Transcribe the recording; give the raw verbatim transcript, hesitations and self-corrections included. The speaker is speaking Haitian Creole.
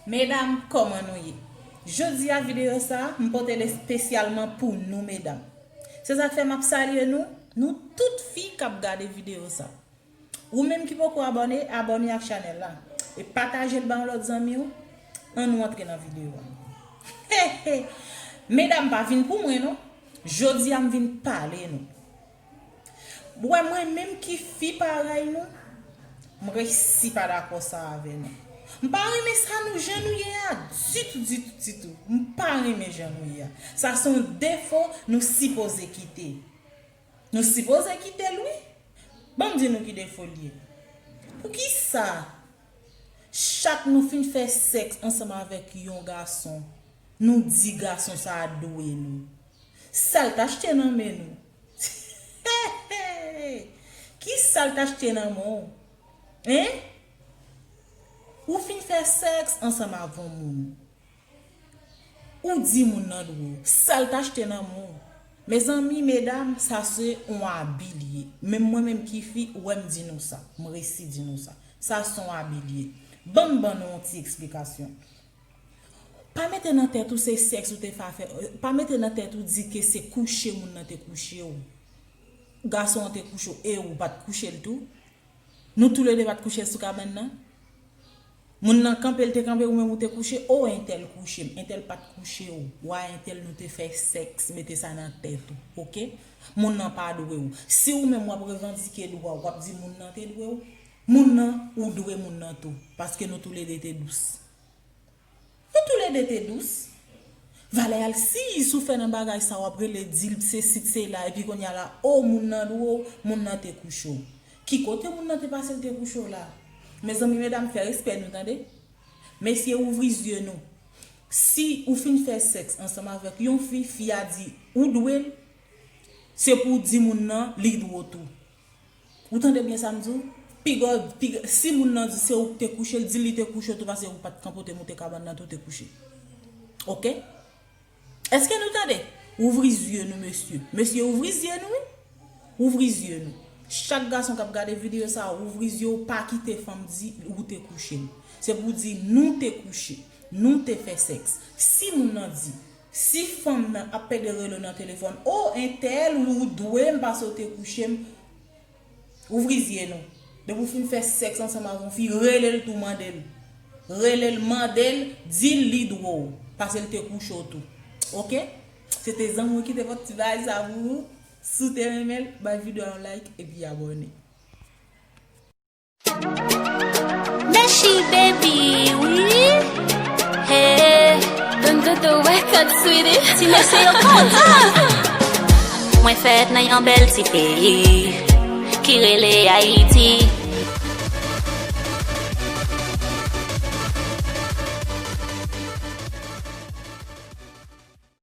Medam, kòman nou ye? Jodi a videyo sa, m pote l espesyalman pou nou medam. Se sa k fè m ap salye nou, nou tout fi k ap gade videyo sa. Ou menm ki poko abòne, abòne ak chanèl la. E pataje l ba yon lòt zanmi w. Ann nou antre nan videyo a. Medam, pa vin pou mwen non. Jodi a m vin pale nou. Ou wè mwen menm ki fi parèy nou, m resi pa dakò sa avè nou. M pa renmen sa nou jan nou ye a ditou, ditou, ditou. M pa renmen jan nou ye a. Sa se yon defo nou sipoze kite. Nou sipoze kite l wi. Ban m di nou ki defo l ye. Poukisa chak nou fin fè sèks ansanm avèk yon gason, nou di gason sa a dwe nou? Sa l t achte nan men nou? Ki sa l t achte nan men w? Hein? Ou fin fè sèks ansanm avè yon moun. Ou di moun nan dwe w. Sa l t achte nan men w. Mezanmi, medam, sa se yon abi l ye. Menm mwen menm ki fi, ou wè m di nou sa. M resi di nou sa. Sa se yon abi l ye. Ban m ban nou yon ti eksplikasyon. Pa mete nan tèt ou se sèks ou te fè avè, pa mete nan tèt ou di ke se kouche moun nan te kouche w. Gason an te kouche w e ou pa t kouche l tou. Nou toulede pa t kouche sou kabann nan. Moun nan kanpe, l te kanpe, ou menm ou te kouche. O, entèl kouche m, entèl pa t kouche w. W a entèl nou te fè sèks, mete sa nan tèt ou, oke? Moun nan pa dwe w. Si ou menm w ap revandike dwa w, w ap di moun nan te dwe w, moun nan, ou dwe moun nan tou. Paske nou toulede te dous. Nou toulede te dous. Valè al si sou fè nan bagay sa w ap rele di l se sit se la epi kounye a la o moun nan dwe w, moun nan te kouche w. Ki kote moun nan te pase l te kouche w la? Mezanmi medam fè respè nou tande. Mesye ouvri zye nou. Si ou fin fè sèks ansanm avèk yon fi, fi a di ou dwe l, se pou w di moun nan li dwe w tou. Ou tande byen sa m di w? Piga, piga, si moun nan di se ou k te kouche l, di l li te kouche w tou paske ou pa t kanpe w te moute kabann nan tou te kouche. Oke? Èske nou tande? Ouvri zye nou mesye. Mesye ouvri zye nou wi. Ouvri zye nou. Chak gason k ap gade videyo sa a, ouvri zye w, pa kite fanm di ou te kouche l. Se pou w di nou te kouche, nou te fè sèks. Si moun nan di, si fanm nan ap pede rele w nan telefòn, o entèl ou dwe m paske w te kouche m, ouvri zye nou. Depi w fin fè sèks ansanm avè yon fi, rele l tou mande l. Rele l mande l, di l li dwe w, paske l te kouche w tou. Oke? Se te zanmi w ki te pot ti bagay sa pou ou. Si w te renmen l, bay videyo a yon like epi abòne. Meshi baby, wi. Hey, don't do the work, sweetie. Ti mesye yo kontan. Mwen fèt nan yon bèl ti peyi ki rele Ayiti.